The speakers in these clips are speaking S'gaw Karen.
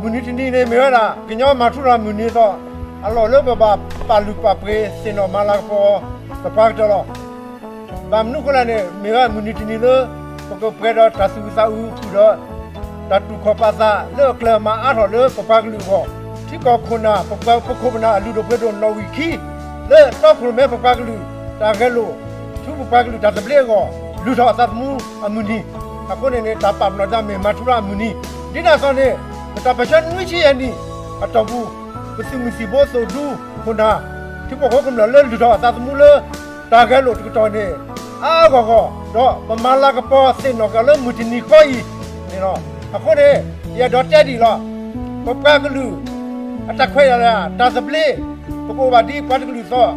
မုၢ်နံၤတနံၤန့ၣ်မ့ၢ်ဝဲဒၣ် ကညီမၤထူရၤမုၢ်နံၤအသိး အလီၢ်လၢပဘၣ်ပာ်လုၢ်ပာ်ပှ့ၤသ့ၣ်နီၣ်မၤလၤကပီၤသပှၢ်ကတၢၢ်လီၤ. ဘၣ်မနုၤအဃိလဲၣ်န့ၣ် မ့ၢ်ဝဲမုၢ်နံၤတနံၤလၢ ပကပှဲၤဒီးတၢ်သူၣ်အုးသးအုးဃုာ်ဒီး တၢ်တူၢ်ခီၣ်ပာ်သးလၢအကျဲၤမၤအါထီၣ်လၢပပှၤကလုာ်အဂီၢ်, ထံကီၢ်ခိၣ်နၢ် ပပှၤပခိၣ်ပနၢ်အလုၢ်ဒိၣ်ပှ့ၤဒိၣ်နီၣ်ဝံာ်ခံ လၢတီခိၣ်ရိၣ်မဲပပှၤကလုာ်တၢ်ဂဲၤလိာ် ဆူပပှၤကလုာ်တၢ်သဘျ့အဂီၢ် လုၢ်ထီၣ်အသးသမူအမုၢ်နံၤ, အဃိန့ၣ်န့ၣ် တၢ်ပာ်ပနီၣ်ဒ်မ့ၢ်မၤထူရၤအမုၢ်နံၤ, ဒ်န့ၣ်အသိးန့ၣ် ပတၢ်ပၢၢ်ဆၢနွံဆံယဲၢ်နံၣ်အတီၢ်ပူၤ ပသုးမုၢ်သံၣ်ဘိသုးဒူခိၣ်နၢ် ထံဖိကီၢ်ဖိကမျၢၢ်လၢလုၢ်ထီၣ်အသးသမူလၢ တၢ်ဂဲၤလိာ်တကတီၢ်န့ၣ် အါအါဂီၢ်ဂီၢ် ဒီးပမၤလၤကပီၤသ့ၣ်နီၣ်က့ၤအီၤလၢမုၢ်တနံၤဃီအံၤန့ၣ်လီၤ. အဃိန့ၣ် ယအဲၣ်ဒိးတဲဒ်အံၤလီၤ. ပပှၤကလုာ် အတၢ်ခွဲးတၢ်ယာ် တၢ်သဘျ့ ပကအိၣ်ဘၣ်ဒ်ပှၤတကလုာ်အသိး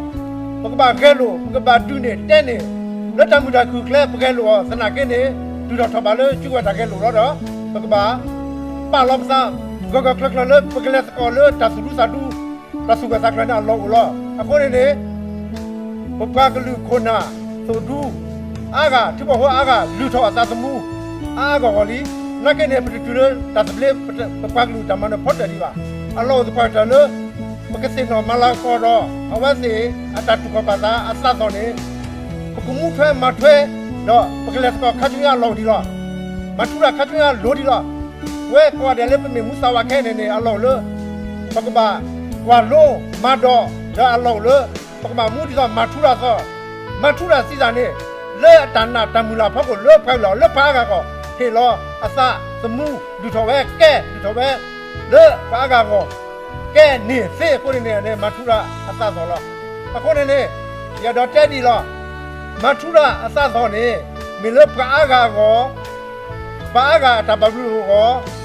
ပကဘၣ်ဂဲၤလိာ် ပကဘၣ်ဒုးန့ၢ်တဲန့ၢ် လၢတၢ်မုာ်တၢ်ခုၣ်ကျဲ ပဂဲၤလိာ်အီၤသနာ်က့န့ၣ် တုၤထီၣ်ထီၣ်ဘးလၢစုကဝဲၤတၢ်ဂဲၤလိာ်လီၤဒီး ပကဘၣ်ပာ်လီၤပသး ဂၢၢ်ဂၢၢ်ကျၢၤကျၢၤလၢပကလဲၤသကိးလၢတၢ်သူၣ်ဒူသးဒူ တၢ်သူၣ်ဂၢၢ်သးကျၢၤန့ၣ်အလီၢ်အိၣ်လီၤ. အဃိန့ၣ်န့ၣ် ပပှၤကလုာ်ခိၣ်နၢ် သုးဒူ အါဂၤ ထံဖိကီၢ်ဖိအါဂၤ လုၢ်ထီၣ်အသးသမူ အါအါဂီၢ်ဂီၢ်လံ. နာ်က့န့ၣ် ပတတုၤလၢတၢ်သဘျ့ ပပှၤကလုာ်တၢ်မၤနၢၤဖီတၢၣ်ဒံးဘၣ်. အလီၢ်အိၣ်သပှၢ်ကတၢၢ်လၢ ပကသ့ၣ်နီၣ်မၤလၤကပီၤဒီး အဝဲသ့ၣ်အတၢ်တူၢ်ခီၣ်ပာ်သးအသးသီၣ်န့ၣ် ပကမူထွဲမၤထွဲ ဒီးပကလဲၤသကိးခါဆူညါအလီၢ်ဒံးလီၤ. မၤထူရၤခါဆူညါအလီၢ်ဒံးလီၤ. ပဝဲကိးဂၤဒဲးလၢပမ့ၢ်မူသးဝးခဲအံၤန့ၣ်န့ၣ် အလီၢ်အိၣ်လၢ ပကဘၣ်ကွၢ်လိမၤဒိး ဒီးအလီၢ်အိၣ်လၢ ပကဘၣ်မူဒ်သိးမၤထူရၤသီၣ်, မၤထူရၤသံသးန့ၣ် လၢအတၢ်နာ်တၢ်မုၢ်လၢ်အဖီခိၣ် လၢပှၤကလုာ်လီၤ. လၢပှၤအါဂၤအဂီၢ် ဟ့ၣ်လီၤအသးသမူ ဒုးထီၣ်ဝဲကဲ ဒုးထီၣ်ဝဲ လၢပှၤအါဂၤအဂီၢ် ကဲန့ၣ်သ့အဃိန့ၣ်န့ၣ် မၤထူရၤအသးသီၣ်လီၤ. အဃိန့ၣ်န့ၣ် ယအဲၣ်ဒိးတဲဒ်အံၤလီၤ. မၤထူရၤအသးသီၣ်န့ၣ် မ့ၢ်လၢပှၤအါဂၤအဂီၢ် ပှၤအါဂၤအတၢ်ဘၣ်ဘျုးအဂီၢ်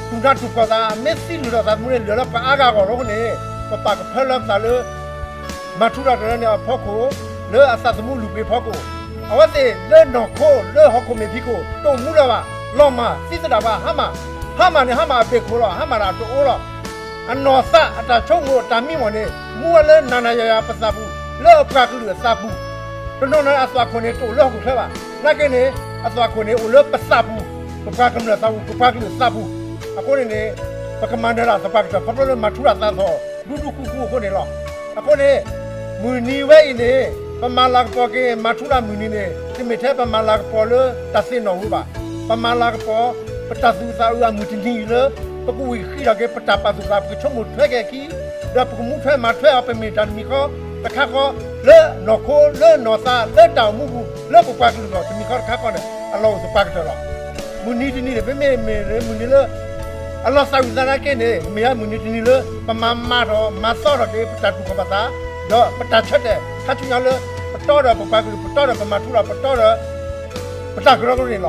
တူၢ်နးတူၢ်ဖှီၣ်သး မ့ၢ်သံလုၢ်ထီၣ်သးသမူန့ၣ် လုၢ်လၢပှၤအါဂၤအဂီၢ်လီၤအဃိန့ၣ် ပပာ်ကဖၢလၢပသးလၢ မၤထူရၤတၢ်လၢန့ၣ်အဖီခိၣ် လၢအသးသမူလုၢ်ပှ့ၤဖီခိၣ် အဝဲသ့ၣ်လၢနီၢ်ခိလၢဟီၣ်ခိၣ်မဲာ်ဖံးခိၣ် တအိၣ်မူလၢၤဘၣ်, လီၤမၢ်သံသဒၣ်ပှၤ ဟါမၢ်, ဟါမၢ်န့ၣ် ဟါမၢ်အဘ့ၣ်ခိၣ်လီၤ, ဟါမၢ်ဒၣ်တအိၣ်လီၤ. အနီၢ်သးအတၢ်ဆိကမိၣ်အတၢ်မံမီၢ်န့ၣ် မူဝဲလၢနၤနၤယၤယၤပသးပူၤ လၢအပှၤကလုာ်အသးပူၤ, တနီၤနီၤအသွၣ်ခိၣ်န့ၣ် တအိၣ်လၢဟီၣ်ခိၣ်ချၢဘၣ်. နာ်က့န့ၣ် အသွၣ်ခိၣ်န့ၣ် အိၣ်လၢပသးပူၤ, ပပှၤကမျၢၢ်သးပူၤ, ပပှၤကလုာ်အသးပူၤ, အဃိန့ၣ်န့ၣ် ပကမၤနၢၤတၢ်သပှၢ်ကတၢၢ်ခီဖျိလၢမၤထူရၤသးသီၣ် ဒူဒူဃူဃူအဃိန့ၣ်လီၤ. အဃိန့ၣ် မုၢ်နံၤဝဲအံၤန့ၣ် ပမၤလၤကပီၤက့ၤ မၤထူရၤမုၢ်နံၤန့ၣ် တမ့ၢ်ထဲပမၤလၤကပီၤလၢတၢ်သ့ၣ်နီၣ်ဝဲဘၣ်. ပမၤလၤကပီၤ ပတၢ်သူၣ်အုးသးအုးအမုၢ်တနံၤအံၤလၢ ပကဝံၣ်ဃံးထီၣ်က့ၤ ပတၢ်ပာ်သူၣ်ပာ်သး ပကဆိကမိၣ်ထွဲက့ၤအခံ ဒီးပကမူထွဲမၤထွဲအီၤ ပမ့ၢ်တၢ်တမံၤဃီတခါဃီ လၢနီၢ်ခိလၢနီၢ်သးလၢတၢ်အိၣ်မူပူၤ လၢပပှၤကလုာ်အဂီၢ် တမံၤဃီတခါဃီန့ၣ် အလီၢ်အိၣ်သပှၢ်ကတၢၢ်လီၤ. မုၢ်နံၤတနံၤန့ၣ် ပမ့ၢ်မ့ၢ်မုၢ်နံၤလၢ အလီၤသးဝံၣ်သနာ်က့န့ၣ် မ့ၢ်ဟဲမုၢ်နံၤတနံၤလၢ ပမၤမၤထီၣ်မၤသီထီၣ်က့ၤ ပတၢ်တူၢ်ခီၣ်ပာ်သး ဒီးပတၢ်ဆၢတဲာ်ခါဆူညါလၢ ပတီဒီးပပှၤကလုာ် ပတီဒီးပမၤထူရၤ ပတီဒီး ပတၢ်ကရၢကရိန့ၣ်လီၤ.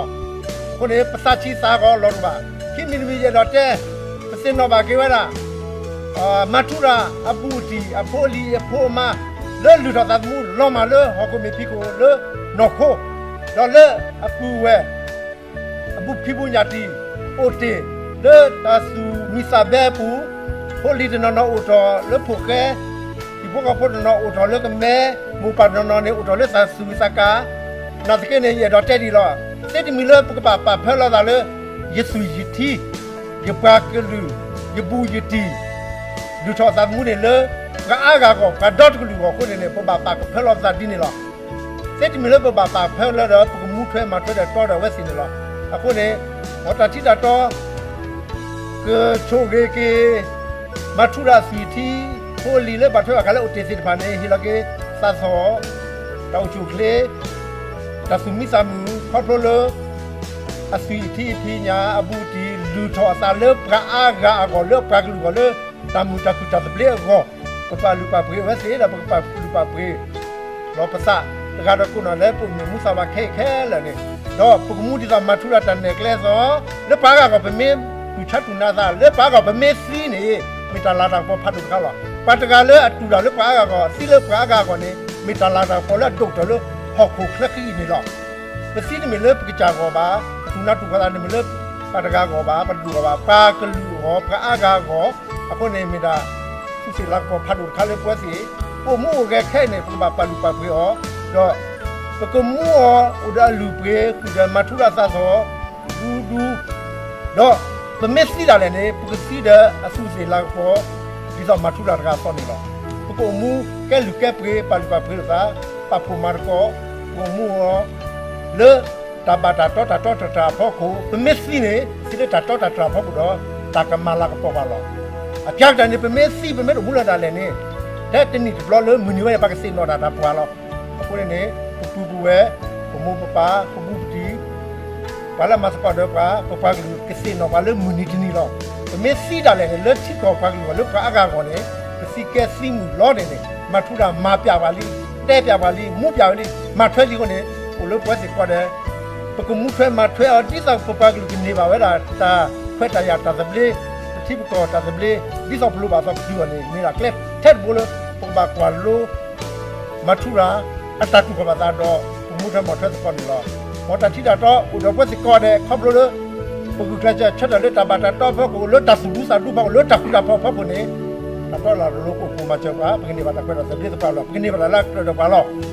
အဃိန့ၣ် ပသးဆံးသးဂီၤလီၤတဘၣ်. ခံမံၤတမံၤ ယအဲၣ်ဒိးတဲ ပသ့ၣ်နီၣ်ဘၣ်က့ၤဝဲဒၣ် မၤထူရၤအဘူးအတံၢ် အဖိအလံၤအဖိအမါ လၢလုၢ်ထီၣ်သးသမူလီၤမၢ်လၢဟီၣ်ခိၣ်မဲာ်ဖံးခိၣ်လၢနီၢ်ခိ ဒီးလၢအပုၢ်ဝဲၢ် အဘူးဖံးဘူးညၣ်တံၢ် အိၣ်တ့ၢ် လၢတၢ်သူၣ်မံသးဘဲအပူၤ, ဖိလံၤတနီၤနီၤအိၣ်ထီၣ်လၢဖိၣ်ဃဲ, ဟံၣ်ဖိဃီဖိတနီၤအိၣ်ထီၣ်လၢကမဲ, မိၢ်ပၢ်တနီၤနီၤန့ၣ် အိၣ်ထီၣ်လၢသးသူၣ်သးကါ, နာ်သက့န့ၣ် ယအဲၣ်ဒိးတဲဒ်အံၤလီၤ. သ့တမံၤလၢပကဘၣ်ပာ်ဖၢလီၤသးလၢ ယသွံၣ်ယထံ, ယပှၤကလုာ်, ယဘူးယတံၢ် လုၢ်ထီၣ်သးသမူန့ၣ်လၢ ပှၤအါဂၤအဂီၢ် ပှၤဒီတကလုာ်အဂီၢ်အဃိန့ၣ်န့ၣ် ပဘၣ်ပာ်ကဖၢလီၤပသးဒ်န့ၣ်လီၤ. သ့တမံၤလၢပဘၣ်ပာ်ဖၢလၢဒီး ပကမူထွဲမၤထွဲဒီးတီဒီးအဝဲသ့ၣ်န့ၣ်လီၤ. အဃိန့ၣ် မ်တၢ်ထံတၢ်တီ ကဆိၣ်ဂ့ၤက့ၤ မၤထူရၤအသွံၣ်အထံ, ဖိလံၤလၢဘၣ်ထွဲဘၣ်ဃးလၢအိၣ်တ့ၢ်သ့ၣ်တဖၣ်န့ၣ် ဟ့ၣ်လီၤက့ၤသးသီၣ်, တၢ်အိၣ်ဆူၣ်အိၣ်ချ့, တၢ်သူၣ်မံသးမုာ် ခီဖျိလၢ အသွံၣ်အထံအဖံးညၣ် အဘူးအတံၢ် လုၢ်ထီၣ်အသးလၢပှၤအါဂၤအဂီၢ် လၢပှၤကလုာ်အဂီၢ် လၢတၢ်မုာ်တၢ်ခုၣ်တၢ်သဘျ့အဂီၢ် ပပာ်လုၢ်ပာ်ပှ့ၤအဝဲသ့ၣ်ဒီး ပကပာ်လုၢ်ပာ်ပှ့ၤ ဒီးပသးတဂၤဒီးကိးနီၢ်လၢ ပမ့ၢ်မူသးဝးခဲအံၤခဲလၢာ်န့ၣ်, ဒီးပကမူဒ်သိးမၤထူရၤတၢ်နဲၣ်ကျဲအသိး, လၢပှၤအါဂၤအဂီၢ် ပမ့ၢ်တူၢ်ဆါတူၢ်နးသး, လၢပှၤအါဂၤအဂီၢ်ပမ့ၢ်သံန့ၣ် မ့ၢ်တၢ်လၤတၢ်ကပီၤဖးဒိၣ်တခါလီၤ. ပှၤတဂၤလၢအတူၢ်တၢ်လၢပှၤအါဂၤအဂီၢ် သံလၢပှၤအါဂၤအဂီၢ်န့ၣ် မ့ၢ်တၢ်လၤတၢ်ကပီၤလၢအဒိၣ်ကတၢၢ်လၢဟီၣ်ခိၣ်ချၢအံၤန့ၣ်လီၤ. ပသံတမ့ၢ်လၢပကစၢ်အဂီၢ်ဘၣ်, ပတူၢ်နးတူၢ်ဖှီၣ်သးန့ၣ်မ့ၢ်လၢ ပှၤတဂၤအဂီၢ်ဘၣ်, ပတဒူၣ်အဂီၢ်ဘၣ်, ပှၤကလုာ်အဂီၢ်, ပှၤအါဂၤအဂီၢ်, အဃိန့ၣ်မ့ၢ်ဒၣ် သူၣ်စ့ၣ်လၤကပီၤဖးဒိၣ်တခါလၢပဝဲသ့ၣ် ပအိၣ်မူအိၣ်ဂဲၤခဲအံၤန့ၣ် ပကဘၣ်ပာ်လုၢ်ပာ်ပှ့ၤအီၤ, ဒီးပကမူအီၤအိၣ်ဒီးအလုၢ်အပှ့ၤ ဃုာ်ဒီးမၤထူရၤသးသီၣ် ဒူဒူ, ဒီး ပမ့ၢ်သံဒၣ်လဲာ်န့ၣ် ပကသံဒီးအသူးအသ့ၣ်လၤကပီၤ ဒ်သိးမၤထူရၤတဂၤအသိးန့ၣ်လီၤ. ပကအိၣ်မူကဲလုၢ်ကဲပှ့ၤ ပာ်လုၢ်ပာ်ပှ့ၤလိာ်သး, ပာ်ဖှိၣ်မၤသကိး, ပအိၣ်မူအီၤ လၢတၢ်ဘၣ်တၢ်တီတၢ်တီတၢ်တြၢ်အဖီခိၣ်, ပမ့ၢ်သံန့ၣ် ပသံလၢတၢ်တီတၢ်တြၢ်အဖီခိၣ်ဒီး တၢ်ကမၤလၤကပီၤပှၤလီၤ. အကါကတၢၢ်န့ၣ် ပမ့ၢ်သံ ပမ့ၢ်တအိၣ်မူလၢၤဒၣ်လဲာ်န့ၣ်, ထဲတနံၣ်တဘျီလၢမုၢ်နံၤဝဲန့ၣ် ပှၤကသ့ၣ်နီၣ်တၢ်တၢ်ပှၤလီၤ. အဃိန့ၣ်န့ၣ် ပပုၢ်ပဝဲၢ်, ပမိၢ်ပပၢ်, ပဘူးပတံၢ်, ပှၤလၢအမၤသကိးဒီးပှၤ, ပပှၤကလုာ်ကသ့ၣ်နီၣ်ပှၤလၢမုၢ်နံၤတနံၤလီၤ. ပမ့ၢ်သံဒၣ်လဲာ်န့ၣ် လၢထံကီၢ်ပှၤကလုာ်အဂီၢ် လၢပှၤအါဂၤအဂီၢ်န့ၣ် ပသံကဲသံမုၢ်လီၤန့ၣ်န့ၣ် မၤထူရၤမၤပျဲပှၤလံ, တဲပျဲပှၤလံ, မူပျဲဝဲလံ, မၤထွဲလံအဃိန့ၣ် အိၣ်လၢပဝဲသ့ၣ်ကိးဂၤဒဲး ပကမူထွဲမၤထွဲအီၤ ဒ်သိးပပှၤကလုာ်ကန့ၢ်ဘၣ်ဝဲဒၣ်တၢ်ခွဲးတၢ်ယာ်တၢ်သဘျ့, ပထံပကီၢ်တၢ်သဘျ့, ဒ်သိးပလိၣ်ဘၣ်အသိးပတုၤအီၤန့ၣ် မ့ၢ်ဒၣ်ကျဲထဲတဘိလၢ ပကဘၣ်ကွၢ်လိ မၤထူရၤ အတၢ်တူၢ်ခီၣ်ဘၣ်သးဒီး ပမူထွဲမၤထွဲသကိးန့ၣ်လီၤ. မ်တၢ်ထံတၢ်တီအိၣ်ဒီးပဝဲသ့ၣ်ကိးဂၤဒဲး ခီဖျိလၢ ပဂုာ်ကျဲးစၢးဆၢထၢၣ်လၢတၢ်ဘၣ်တၢ်တီအဖီခိၣ်, လၢတၢ်သူၣ်ဒူသးဒူအဖီခိၣ်, လၢတၢ်ဃူတၢ်ဖိးအဖီခိၣ်န့ၣ် တၢ်တီတၢ်လိၤကအိၣ်မၤစၢၤပှၤ, ပကန့ၢ်ဘၣ်တၢ်ခွဲးတၢ်သဘျ့သပှၢ်လီၤ. ပကန့ၢ်ဘၣ်တၢ်လၢအကြၢးဒီးပှၤလီၤ. တၢ်ဘျုး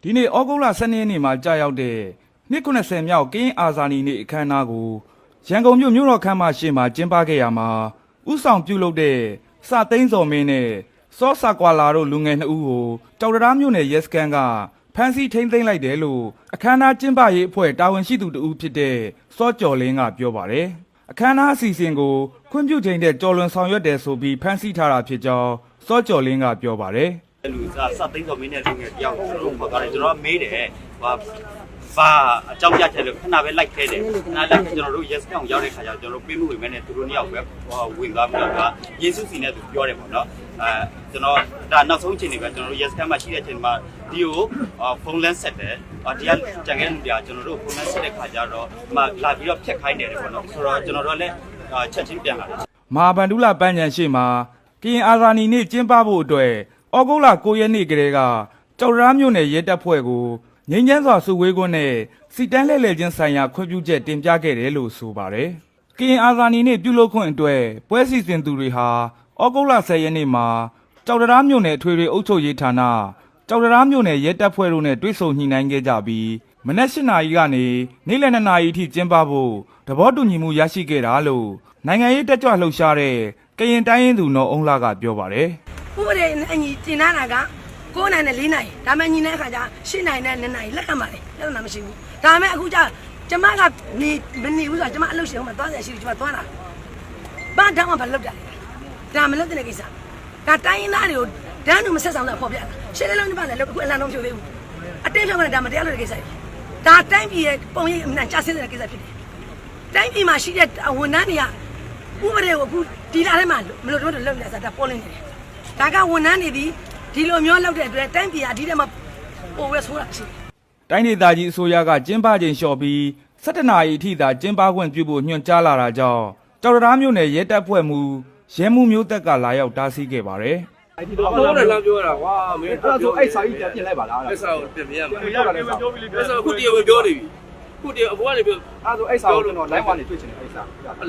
ဒီနေ့ သြဂုတ်လ ဆယ့်နှစ်ရက်နေ့မှာ ကျရောက်တဲ့ နှစ် ခုနစ်ဆယ်မြောက် ကရင်အာဇာနည်နေ့ အခမ်းအနားကို ရန်ကုန်မြို့ မြို့တော်ခန်းမရှေ့မှာ ကျင်းပခဲ့ရာမှာ ဦးဆောင်ပြုလုပ်တဲ့ စသိန်းဇော်မင်းနဲ့ စောစၢ်ကွၢ်လၢ်တို့ လူငယ်နှစ်ဦးကို ကျောက်တံတားမြို့နယ် ရဲစခန်းက ဖမ်းဆီးထိန်းသိမ်းလိုက်တယ်လို့ အခမ်းအနားကျင်းပရေးအဖွဲ့ တာဝန်ရှိသူတစ်ဦးဖြစ်တဲ့ စောကျော်လင်းက ပြောပါတယ်။ အခမ်းအနားအစီအစဉ်ကို ခွင့်ပြုချိန်ထက် ကျော်လွန်ဆောင်ရွက်တယ်ဆိုပြီး ဖမ်းဆီးထားတာဖြစ်ကြောင်း စောကျော်လင်းက ပြောပါတယ်။ လူစသိန်းဇော်မင်းနဲ့ လူငယ်တစ်ယောက် ကျွန်တော်တို့ခေါ်သွားတယ်။ ကျွန်တော်မေးတယ် ဘာအကြောင်းပြချက်လဲ ခဏပဲလိုက်ခဲတယ်။ ခဏလိုက်ခဲ ကျွန်တော်တို့ရဲစခန်းကိုရောက်တဲ့ခါကျတော့ ကျွန်တော်တို့ပေးမဝင်ဘဲနဲ့ သူတို့နှစ်ယောက်ပဲဝင်သွားပြီးတော့ ငြိမ်းစုစီနဲ့သူပြောတယ်ပေါ့နော်။ အဲကျွန်တော်ဒါနောက်ဆုံးအချိန်တွေပဲ ကျွန်တော်တို့ရဲစခန်းမှာရှိတဲ့အချိန်မှာ ဒီကိုဖုန်းလမ်းဆက်တယ်။ ဒီကကျန်ခဲ့တဲ့လူတွေက ကျွန်တော်တို့ဖုန်းလမ်းဆက်တဲ့ခါကျတော့မှလာပြီးတော့ဖျက်ခိုင်းတယ်ပေါ့နော်။ ဆိုတော့ကျွန်တော်တို့လည်းချက်ချင်းပြန်လာတယ်။ မဟာဗန္ဓုလပန်းခြံရှေ့မှာ ကရင်အာဇာနည်နေ့ ကျင်းပဖို့အတွက် သြဂုတ်လ ကိုးရက်နေ့ကတည်းက ကျောက်တံတားမြို့နယ်ရဲတပ်ဖွဲ့ကို ငြိမ်းချမ်းစွာစုဝေးခွင့်နဲ့ စီတန်းလှည့်လည်ခြင်းဆိုင်ရာ ခွင့်ပြုချက်တင်ပြခဲ့တယ်လို့ ဆိုပါတယ်။ ကရင်အာဇာနည်နေ့ ပြုလုပ်ခွင့်အတွက် ပွဲစီစဉ်သူတွေဟာ သြဂုတ်လ ဆယ်ရက်နေ့မှာ ကျောက်တံတားမြို့နယ် အထွေထွေအုပ်ချုပ်ရေးဌာန၊ ကျောက်တံတားမြို့နယ်ရဲတပ်ဖွဲ့တို့နဲ့ တွေ့ဆုံညှိနှိုင်းခဲ့ကြပြီး မနက် ရှစ်နာရီကနေ နေ့လယ် နှစ်နာရီအထိ ကျင်းပဖို့ သဘောတူညီမှု ရရှိခဲ့တာလို့ နိုင်ငံရေးတက်ကြွလှုပ်ရှားတဲ့ ကရင်တိုင်းရင်းသူ နော်အုန်းလှက ပြောပါတယ်။ ဥပဒေနဲ့အညီတင်ထားတာက ကိုးနာရီနဲ့ လေးနာရီ၊ ဒါပေမဲ့ ညှိနှိုင်းအခါကျ ရှစ်နာရီနဲ့ နှစ်နာရီ လက်ခံပါတယ်၊ ပြဿနာမရှိဘူး။ ဒါပေမဲ့ အခုကျ ကျမက နေမနေဘူးဆိုတော့ ကျမအလုပ်ရှင်ဟိုမှာသွားစရာရှိလို့ ကျမသွားတာ။ ဘာတောင်းမှဘာလုပ်တာလဲ။ ဒါမလုပ်သင့်တဲ့ကိစ္စ။ ဒါတိုင်းရင်းသားတွေကို တန်းတူမဆက်ဆံလို့ ဖော်ပြတာ။ ရှစ်လေးလုံးနှစ်ဘက်လည်းလုပ် အခုအလံတော့မဖြုတ်သေးဘူး။ အတင်းဖြုတ်မှလည်း ဒါမတရားလုပ်တဲ့ကိစ္စကြီး။ ဒါတိုင်းပြည်ရဲ့ပုံရိပ်အနံ့ကျဆင်းစေတဲ့ကိစ္စဖြစ်တယ်။ တိုင်းပြည်မှာရှိတဲ့ဝန်ထမ်းတွေက ဥပဒေကိုအခုဒီလထဲမှာမလိုတမျိုးလုပ်နေတာ ဒါပေါ်လွင်နေတယ်။ ဒါကဝန်ထမ်းတွေသည် ဒီလိုမျိုးလုပ်တဲ့အတွက် တိုင်းပြည်ဟာဒီထက်မှ ပိုဝဲဆိုးတာရှိတယ်။ တိုင်းဒေသကြီးအစိုးရက ကျင်းပချိန်လျှော့ပြီး ဆယ့်တစ်နာရီအထိသာ ကျင်းပခွင့်ပြုဖို့ ညွှန်ကြားလာတာကြောင့် ကျောက်တံတားမြို့နယ် ရဲတပ်ဖွဲ့မှူး ရဲမှူးမျိုးသက်က လာရောက်တားဆီးခဲ့ပါတယ်။ ဘာမှမလုပ်ဘူး။ အဲ့ဒါဆို အဲ့စာကြီးပြန်ပြင်လိုက်ပါလား။ အဲ့စာကိုပြန်ပြင်ရမှာ။ အဲ့စာကိုအခုတရားဝင်ပြောနေပြီ။ အခုတရား အပေါ်ကနေပြော အဲ့ဒါဆို အဲ့စာကိုကျွန်တော် live ကနေတွေ့ချင်တယ်။ အဲ့စာ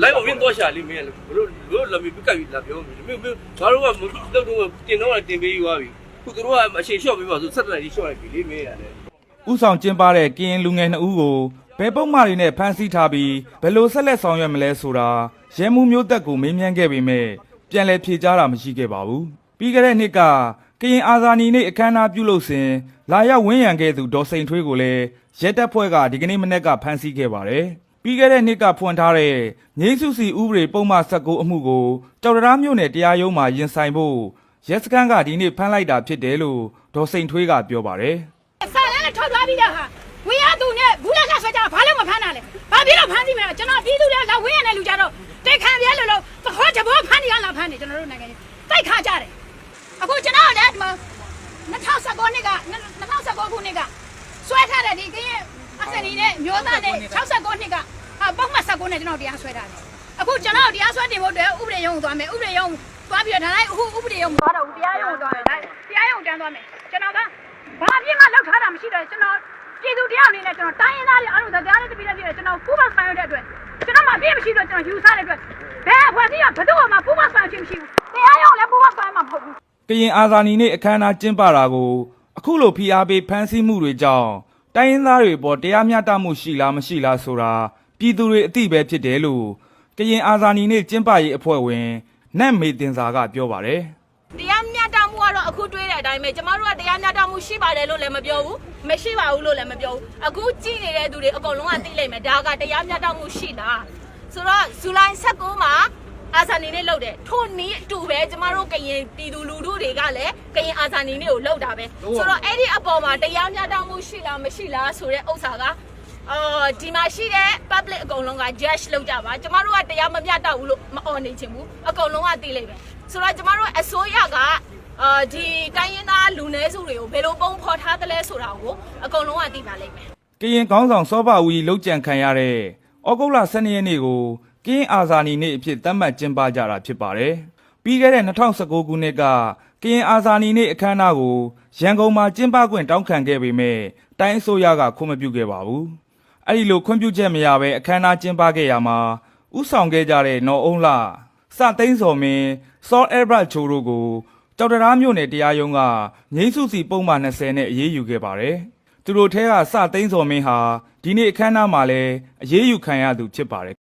live ကိုမင်းသွားရှာလေ မင်းကလည်း ဘယ်လို ဘယ်လိုလာမင်း ပကပ်ပြီးလာပြောမင်း မင်း မင်း ငါတို့က လုပ်တော့ တင်တော့တင်ပေးပြီးသွားပြီ။ အခုသူတို့ကအချိန်လျှော့ပေးပါဆို ဆယ့်တစ်နာရီလျှော့လိုက်ပြီလေ မင်းကလည်း။ ဦးဆောင်ကျင်းပတဲ့ ကရင်လူငယ်နှစ်ဦးကို ဘယ်ပုဒ်မတွေနဲ့ ဖမ်းဆီးထားပြီး ဘယ်လိုဆက်လက်ဆောင်ရွက်မလဲဆိုတာ ရဲမှူးမျိုးသက်ကို မေးမြန်းခဲ့ပေမဲ့ ပြန်လည်ဖြေကြားတာ မရှိခဲ့ပါဘူး။ ပြီးခဲ့တဲ့နှစ်က ကရင်အာဇာနည်နေ့ အခမ်းအနားပြုလုပ်စဉ် လာရောက်ဝန်းရံခဲ့သူ ဒေါ်စိန်ထွေးကိုလည်း ရဲတပ်ဖွဲ့က ဒီကနေ့မနက်က ဖမ်းဆီးခဲ့ပါတယ်။ ပြီးခဲ့တဲ့နှစ်က ဖွင့်ထားတဲ့ ငြိမ်းစုစီဥပဒေပုဒ်မ ဆယ့်ကိုး အမှုကို ကျောက်တံတားမြို့နယ်တရားရုံးမှာ ရင်ဆိုင်ဖို့ ရဲစခန်းက ဒီနေ့ဖမ်းလိုက်တာဖြစ်တယ်လို့ ဒေါ်စိန်ထွေးက ပြောပါတယ်။ စာလည်းလည်းထုတ်သွားပြီးတဲ့ဟာ ဝေယျသူနဲ့ ဘူးလက်ကဆွဲကြတော့ ဘာလို့မဖမ်းတာလဲ။ ဘာဖြစ်လို့ဖမ်းစီမလဲ။ ကျွန်တော်ပြည်သူတွေလာဝေးရတဲ့လူကြတော့ တေခံပြဲလို့လို့ သဘောတဘောဖမ်းနေရလား။ ဖမ်းနေ ကျွန်တော်တို့နိုင်ငံကြီး သိပ်ခါကြတယ်။ အခုကျွန်တော်လည်းဒီမှာ နှစ်ထောင်ဆယ့်ကိုးနှစ်က နှစ်ထောင်ဆယ့်ကိုးခုနှစ်က ဆွဲထားတဲ့ ဒီကရင်အာဇာနည်နဲ့ မျိုးသားနဲ့ ခြောက်ဆယ့်ကိုးနှစ်က အာ ပုဒ်မဆယ့်ကိုးနဲ့ ကျွန်တော်တရားစွဲထားတယ်။ အခုကျွန်တော်တရားစွဲတင်ဖို့အတွက် ဥပဒေရုံးကိုသွားမယ်။ ဥပဒေရုံးသွားပြီးတော့ ဒါလိုက် အခုဥပဒေရုံးမသွားတော့ဘူး။ တရားရုံးကိုသွားမယ်။ ဒါတရားရုံးကိုတန်းသွားမယ်။ ကျွန်တော်က ဘာအပြစ်မှလုပ်ထားတာမရှိတော့ ကျွန်တော်ပြည်သူတစ်ယောက်အနေနဲ့ ကျွန်တော်တိုင်းရင်းသားတွေအားလုံး စကားလည်းတပီလည်းတပီ ကျွန်တော်ပူပေါင်းဆောင်ရွက်တဲ့အတွက် ကျွန်တော်မှာအပြစ်မရှိလို့ ကျွန်တော်ယူဆတဲ့အတွက် ဘယ်အဖွဲ့အစည်းက ဘယ်သူ့ကိုမှပူပေါင်းဆောင်ရွက်ခြင်းမရှိဘူး။ တရားရုံးလည်းပူပေါင်းဆောင်ရွက်မှာမဟုတ်ဘူး။ ကရင်အာဇာနည်နေ့ အခမ်းအနားကျင်းပတာကို အခုလို ဖိအားပေး ဖမ်းဆီးမှုတွေကြောင့် တိုင်းရင်းသားတွေအပေါ် တရားမျှတမှုရှိလား မရှိလားဆိုတာ ပြည်သူတွေအသိပဲဖြစ်တယ်လို့ ကရင်အာဇာနည်နေ့ ကျင်းပရေးအဖွဲ့ဝင် နတ်မေသင်ဇာက ပြောပါတယ်။ တရားမျှတမှုကတော့ အခုတွေ့တဲ့အတိုင်းပဲ။ ကျမတို့က တရားမျှတမှုရှိပါတယ်လို့လည်းမပြောဘူး၊ မရှိပါဘူးလို့လည်းမပြောဘူး။ အခုကြည့်နေတဲ့သူတွေအကုန်လုံးကသိလိမ့်မယ်။ ဒါကတရားမျှတမှုရှိလားဆိုတော့ ဇူလိုင်ဆယ့်ကိုးမှာ အာဇာနည်နေ့လုပ်တယ်။ ထိုနည်းအတူပဲ ကျမတို့ကရင်ပြည်သူလူထုတွေကလည်း ကရင်အာဇာနည်နေ့ကိုလုပ်တာပဲ။ ဆိုတော့ အဲ့ဒီအပေါ်မှာ တရားမျှတမှုရှိလား မရှိလားဆိုတဲ့ဥစ္စာက ဒီမှာရှိတဲ့ public အကုန်လုံးက judge လုပ်ကြပါ။ ကျမတို့ကတရားမမျှတဘူးလို့မအော်နေချင်ဘူး။ အကုန်လုံးကသိလိမ့်မယ်။ ဆိုတော့ကျမတို့အစိုးရက ဒီတိုင်းရင်းသားလူနည်းစုတွေကို ဘယ်လိုပုံဖော်ထားသလဲဆိုတာကို အကုန်လုံးကသိပါလိမ့်မယ်။ ကရင်ခေါင်းဆောင် စောဘဦးကြီး လုပ်ကြံခံရတဲ့ သြဂုတ်လ ဆယ့်နှစ်ရက်နေ့ကို ကရင်အာဇာနည်နေ့အဖြစ် သတ်မှတ်ကျင်းပကြတာ ဖြစ်ပါတယ်။ ပြီးခဲ့တဲ့ နှစ်ထောင်ဆယ့်ကိုးခုနှစ်က ကရင်အာဇာနည်နေ့ အခမ်းအနားကို ရန်ကုန်မှာ ကျင်းပခွင့် တောင်းခံခဲ့ပေမဲ့ တိုင်းအစိုးရက ခွင့်မပြုခဲ့ပါဘူး။ အဲဒီလို ခွင့်ပြုချက်မရဘဲ အခမ်းအနား ကျင်းပခဲ့ရာမှာ ဦးဆောင်ခဲ့ကြတဲ့ နော်အုန်းလှ၊ စသိန်းဇော်မင်း၊ စောအဲဘရၣ်ချိုတို့ကို ကျောက်တံတားမြို့နယ် တရားရုံးက ငြိမ်းစုစီပုဒ်မ နှစ်ဆယ်နဲ့ အရေးယူခဲ့ပါတယ်။ သူတို့ထဲက စသိန်းဇော်မင်းဟာ ဒီနေ့အခမ်းအနားမှာလည်း အရေးယူခံရသူဖြစ်ပါတယ်